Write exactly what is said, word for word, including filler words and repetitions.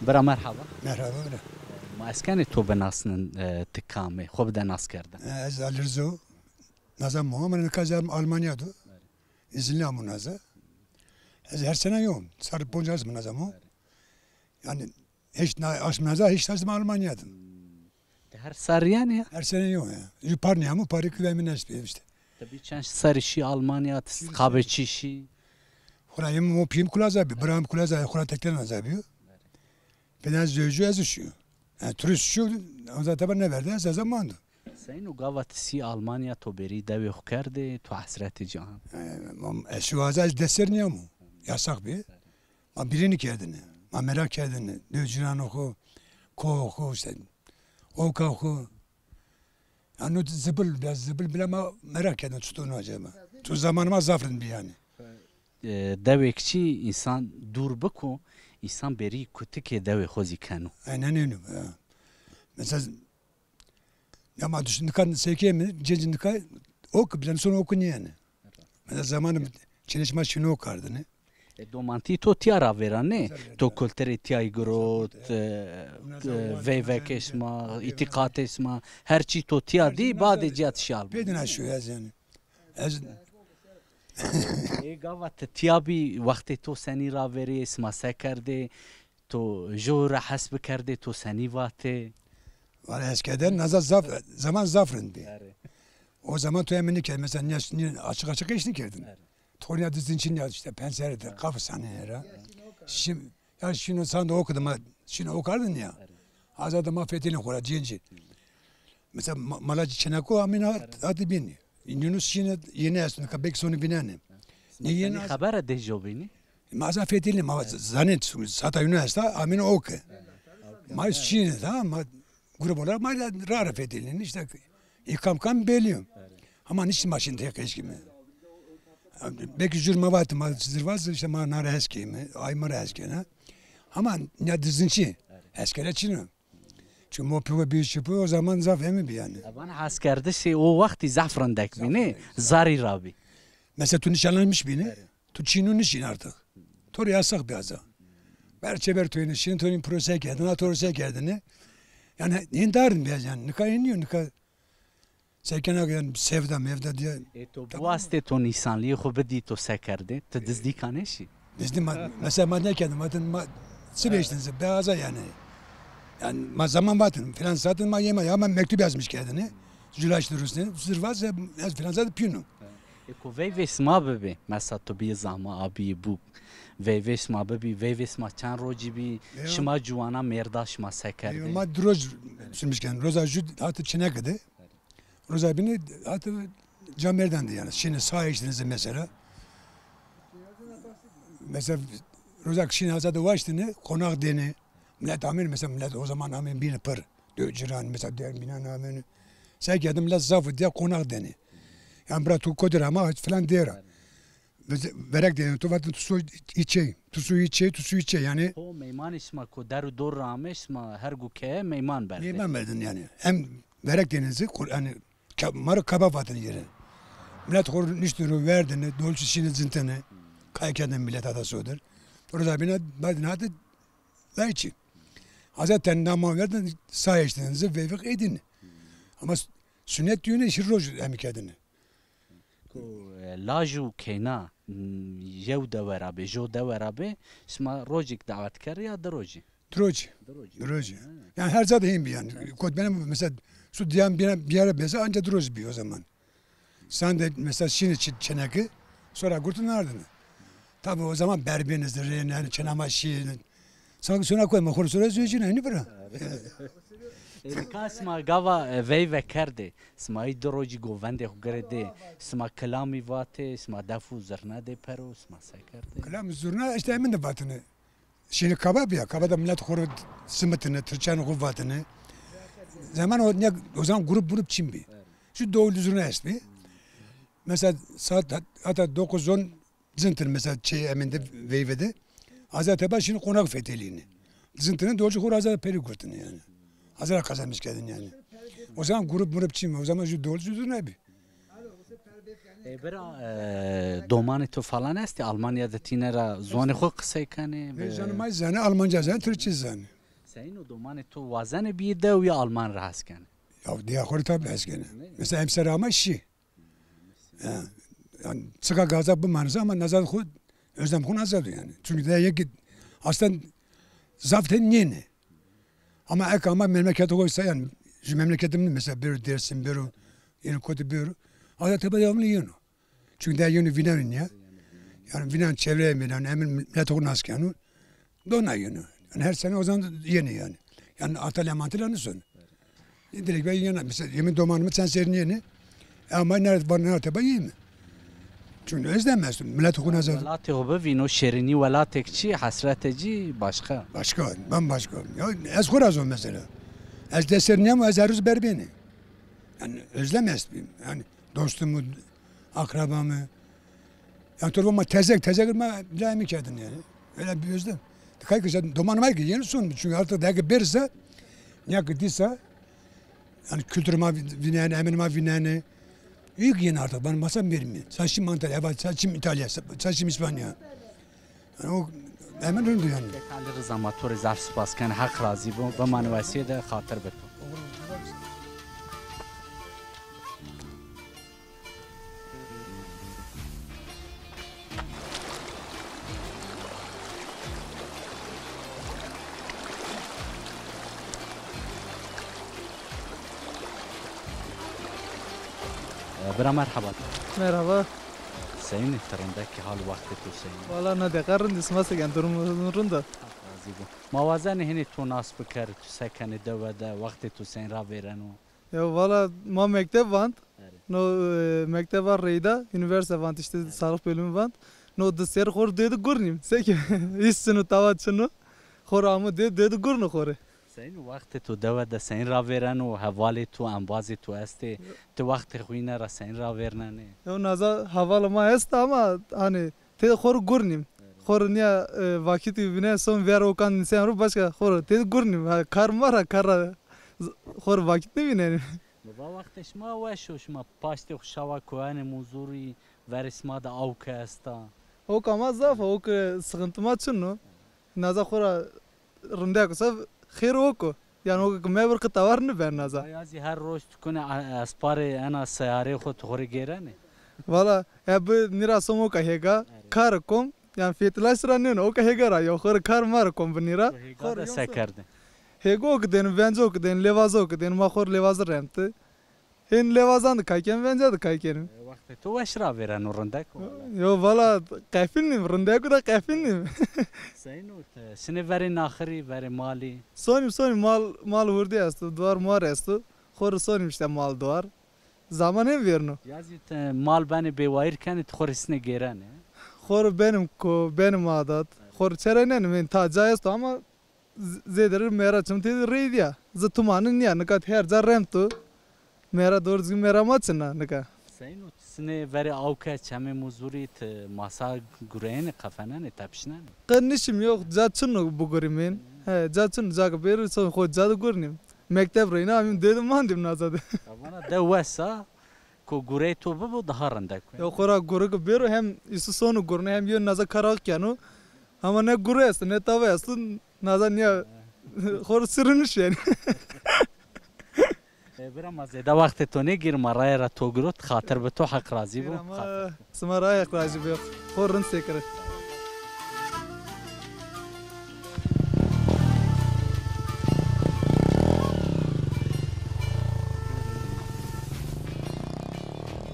Bira merhaba. Merhaba bira. Ma ez kenê to binasnin, e, ti kam ê? Xo bide naskerdin. E, ez Ali Rıza o. Nazan Muhammed, nika ez Almanya do. İzinli amu naza. Ez her sene yom. Sarı poncas mı nazamo. Yani hiç na, aşm naza, hiç nazım Almanya dım. Ti her serrî yenî ya? Her sene yom ya. Ju par nîyamu, parî kuvê mi neşt bî işte. Ti bî çend serrî şî Almanya, ti qabê çi şî? Xura yem mo pîyim kulaza bî, biram kulaza, xura tekten naza bî. Pêden zewcu ez şî. Yani turist şî, o zaman tabi neverdi, ez zaman. Seyno gava ti sî Almanya, to bêrî dewê xo kerdê, to hesretê ci an? E, mam, ez şu aza ez deser nîyamu. Yasak bî. Ma birînî kerdine. Ma merak kerdine. Dö cîranê xo, koho xo, işte, oka xo. Ya no zibil, biraz zibil bile ma merak kerdine, çuto no acaba. Tu zamanı ma zaf rind bî yani. E, dewêk çi însan dûr biko, însan bêrî kutikê dewê xo zî keno. Aynen öyle. Ya. Mesela ya ma düşün, nika seke mi, cenci nika ok, bilen sonra oku niye yani? Mesela zamanı çenişma şunu okardın. E, domantî to tiya ra vêra nê? To kulturê tiya girot, e, e, veyvekê sima, îtîqatê sima, her çî to tiya dî, badê ciya ti şal. Pêdina şu ez yani. Ez Ê gava ti tiya bî, wextê to senî ravêrê, sima se kerdê, to jo ra hes bikerdê, to senî vatê? Valla eskiden naza zaf, zaman zaf rind bî. Erê. O zaman tu emin nikerd, mesela niye, niye açık açık iş nikerdin? Erê. Tornya dizin için ya işte penserde, kafı sahne era. Şimdi, ya şimdi sen de okudum ha, şimdi okardın ya. Azad ma fetelin xora cenci. Mesela ma-, malacı çeneko amina hadi bin. İnönü şimdi yeni aslında belki sonu bineni. Ne yeni Seni az- habere de jobini? Ma za fetelin ma zanen sata yunus esta amina oke. Ma şimdi tamam ma grup olarak ma rara fetelin işte. E, kam kam belli. Ama niçin ma şimdi tek eşkimi? Belki jür ma vatı ma zirvaz işte ma nara eskimi, ay ma eskene. Ama ne dizinci eskere çino. Çünkü mo pivo bir şipo o zaman zaf emi bir yani. Van heskerdişi o vakti zaf rindek bini, zari rabi. Mesela tu nişanlanmış bini, tu çinu nişin artık. Tor yasak bir aza. Ber çeber tu nişin, tu prose kerdin, ha tor se kerdin. Yani ne darın biraz yani, nika iniyor, nika Sekena yani sevda mevda diye. E, to bu wastê to nîsanlîyê xo bidî, to se kerdê? Ti dizdî kanê şî? Dizdî ma, mesela ma ne kerdin? Ma, ma sibê işte beaza yani. Yani ma zaman vatin filan zaten ma yema ya ma mektup yazmış kendini. Jula işte Rusne, zırvaz ya filan zaten piyonu. E, ko veyvê sima bibê, mesela to bî zama abî bû. Veyvê sima bibî, veyvê sima çend rocî bî, şima ciwana mêrda şima se kerdê? Ma di roj sürmüş kendin. Roza jü hatı çinekidi. Roza bini hatı camêrden de yani. Şimdi sağ işte mesela. Mesela roza kişinin azade ulaştığını konak deni. Millet amin mesela millet o zaman amin bini pır. Dö ciran mesela der binen amin. Sen geldim millet zafı diye konak deni. Yani bura tu kodir ama filan der. Verek deni tu vatın tu su içey. Tu su içey, tu su içey yani. Ho meymanê şima ko der û dor ra ame, şima her gu keye meyman berdê. Meyman berdin yani. Hem verek denizi kur-, yani ke-, marı kaba vatın yeri. Millet xor niştin ro verdini, dolçu şini zintini. Kay kendin millet ada sodur. Orada bina badin hadi layçi. Zaten nama verdin sağ eştinizi veyvik edin. Ama s-, sünnet düğünü şir roj emi kedini. Ku, e, laj û keyna, m, yew dewe ra bê, jo dewe ra bê, şima rojêk dawet kerê ya di rojî? Di rojî. Di rojî. Di rojî. Ha. Yani her zat hên bî yani. Kot benim mesela su diyan bir, bir yere beze ancak di rojî bî o zaman. Sen de mesela şimdi çi-, çeneki sonra kurtun ardını. Tabi o zaman berbeniz de reyne, yani çenama şiirin. Sanki sonra koyma, konu sonra söyleyeceğine, aynı bira. E, nika sima gava, e, veyve kerdê, sima î di rocî govendê xo girêdê, sima kilamî vatê, sima def û zirna dê pero, sima se kerdê? Kilam zurna işte emin de vatine. Şimdi kaba bîya, kaba da millet xo simitine, tirçen xo vatine. Zaman o, ne, o zaman grup grup çin bî. Şu doğulu zurna est bî. Mesela saat hat-, hatta dokuz on Zintin mesela şey eminde veyvede. Azat teba şimdi konak fetelini. Zintinin dolcu xor azat peri kurtun yani. Azat kazanmış kendin yani. O zaman grup murup çim, o zaman şu dolcu ne bi? E, bira, e, domanê to falan estê Almanya de tîne ra zonê xo qisey kenê? E, zanê, ma zanê, Almanca zanê, Türkçe zanê. Seyno, domanê to wazenê bîyê dew ya Alman ra hes kenê? Ya diya xo rê tabi hes kenê. Mesela emser ama şî. Ya, yani çıka gaza bimanê se ama nezad xo, özlem xo nezad yani. Çünkü de yek aslen zaf te nênê. Ama ek ama memleket oysa yani şu memleketim mesela bir Dersim, bir yeni kötü bir. Ada tebe devamlı yeni. Çünkü de yeni vinen ya. Yani vinen çevreye vinen, emin millet xo nas kenu. Dona yeni. Yani her sene o zaman yeni yani. Yani atölye mantölye ne son. Direkt ben yeni. Mesela yemin domanımı sen serin yeni. Ama nerede var, nerede ben yiyeyim. Çünkü özlemezsin. Millet xo nezad. Welatê xo bivîno, şêrînî welatek çi, hesrete cî başka. Başka, bambaşka. Ya ez xo ra zon mesela. Ez deserînîyam, ez her roz berbenî. Yani özlem estbî. Yani dostumu, akrabamı. Yani torba ma tezek, tezek ma bilemî kerdin yani. Öyle bir özlem. Kay ki sen domanım ay ki yeni son. Çünkü artık daha ki birse, ya ki disa, yani kültürüme vineni, eminime vineni. İyi ki yeni artık. Ben masa vermiyor. Saçım Antalya, evet, saçım İtalya, saçım İspanya. Yani o hemen öldü yani. Kek Ali Rıza, ma to rê zaf spas ken, Heq razî bo. Bimanê wesîye de, xatir bi to. Bira merheba. Merheba. Seyîn î, ti rindekî, hal wextê to seyîn î? Wala na deqa rind î, sima se ken, durum rind a. Razî bo. Ma wazenê hinê to nas bikerî, tu se kenê dewe de, wextê to seyîn ravêreno? Ya wala ma mekteb vand. Erê. No, e, mekteb vand reyda, üniversite vand işte, erê, sağlık bölümü vand. No di serrî xo rê dê de gurnîm. Se ke îş çin o, tawa çin o. Xo rê amo dê, dê de gurno xo rê. Seyîn o, wextê to dewe de seyîn ravêreno, hevalê to, embazê to estê? Ti wextê xo yîne ra seyîn ravêrnenê? Yo, naza hevala ma esta ama hani tê de xo rê gurnîm. Xo rê nîya, e, vakitî vînenî, son ver o kan nîsen ro, başka xo rê tê de gurnîm. Ha, kar ma ra, kar ra z-, xo rê vakit nêvînenî. Mi va wextê şima weş o, şima paştê xo şawa koyanê Munzurî, verê sima de awke esta. Awka ma zaf a, awke sıkıntı ma çin o. Naza xo ra rindek o se xêr awk o. Yani awk ke mebir qe tawar nîben naza. Ya zî her roj tu kunê a-, esparê ena seyareyê xo tu xo rê gêrenê? Valla, e bi nîra som awka hêga, erê, kar kom, yani fêtilaş ra nêno, awka hêga ra yo, xo rê kar ma rê kom bi nîra. Hêga de se kerdê? Hêga awk dênim, venc awk dênim, lêvaz awk dênim, ma xo rê lêvazî remtî. Hên lêvazan de kay kenî, venca de kay kenî. E, wextê to weş ravêreno, rindek o wala. Yo, valla qefil nîm, rindek o da qefil nîm. Seyîn o, ti şinê verê naxirî, verê malî? Sonîm, sonîm, mal, mal hurdî esto, duar muar esto. Xo rê sonîm işte mal duar. Zaman hên vêrno. Ya zî ti mal benê bêwayîr kenê, ti xo rê şinê gêrenê? Xo rê benîm ko, benîm adat. Xo rê çereynenim, hên ta ca esto ama z-, zêde rê mera çim têdî reydiya. Zi tumani nîya, nika her ca remt o. Mera doğru düzgün mera ma çin a nika. Seyîn o, ti şinê verê awke, çemê Muzurî, ti masa gureyênê, qefenenê, tepişnenê? Qe nişim, yo ca çin o bigurîmên. He, ca çin o, ca ke bêro son xo ca de gurnîm. Mekteb reyna amîm dê de mandîm naza de. Ya vana de wes a. Ko gureyê to bibo daha rindek o. Ya xo ra gure ke bêro hem îsu sono gurno hem yo naza kar ax keno. Ama ne gure esto ne tawa esto, naza nîya xo rê sirrî nişenî. E, bira ma zêde wextê to nêgîrî, ma raye ra to girot, xatir bi to, Heq razî bo. Bira ma, xatir. Sima ra Heq razî bo. Xo rind sêkirî.